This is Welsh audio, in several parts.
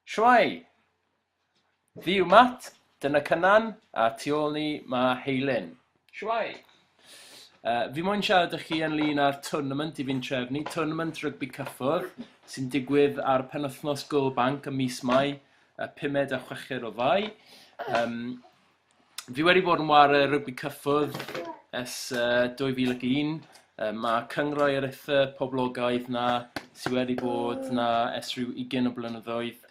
Shwmae! Fi yw Matt, dyna Cynan, a tu ôl ni mae Heilyn. Shwmae! Fi moyn siarad â chi ynglyn â'r tournament i fi'n trefnu, tournament rygbi cyffwrdd, sy'n digwydd ar penwythnos Gŵyl Banc ym mis Mai, y pumed a chweched o Fai. Um, Fi wedi bod yn ware rygbi cyffwrdd ers uh, 2001. Mae cynghrair eitha poblogaidd 'na sydd wedi bod 'na ers rhyw 20 o blynyddoedd.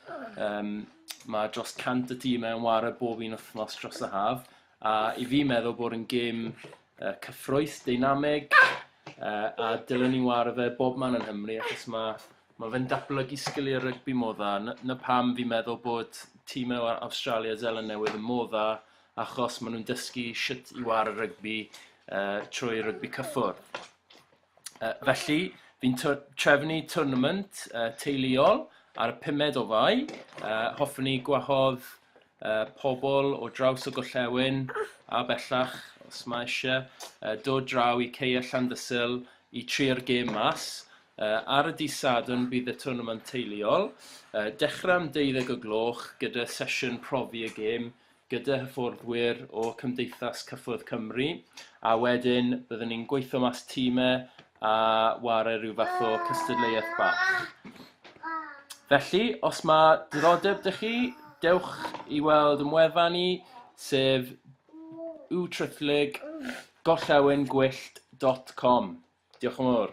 Mae dros 100 o dîmau yn ware bob un wythnos dros y haf. A i fi meddwl bod yn gêm cyffrous, deinamig, a dylen ni ware fe bob man yng Nghymru achos mae Mae fe'n datblygu sgiliau rygbi mor dda. 'Na 'na pam fi'n meddwl bod timau o Awstralia a Seland Newydd yn mor dda, achos maen nhw'n dysgu shwt i ware rygbi trwy rygbi cyffwrdd. Felly, fi'n trefnu tournament teuluol ar y pumed o Fai. Hoffwn i gwahodd pobl o draws y gorllewin a bellach, os mae eisiau, dod draw i Ceia Llandysul i trio'r gêm mas. Ar y dydd Sadwrn bydd y twrnament teuluol. Dechrau am deuddeg o gloch gyda sesiwn profi y gêm gyda hyfforddwyr o Cymdeithas Cyffwrdd Cymru a wedyn byddwn ni'n gweithio mas tîmau a ware rhyw fath o cystadleuaeth bach. Felly, os mae diddordeb 'da chi, dewch i weld yn wefan ni, sef www.gorllewingwyllt.com. Diolch yn fawr.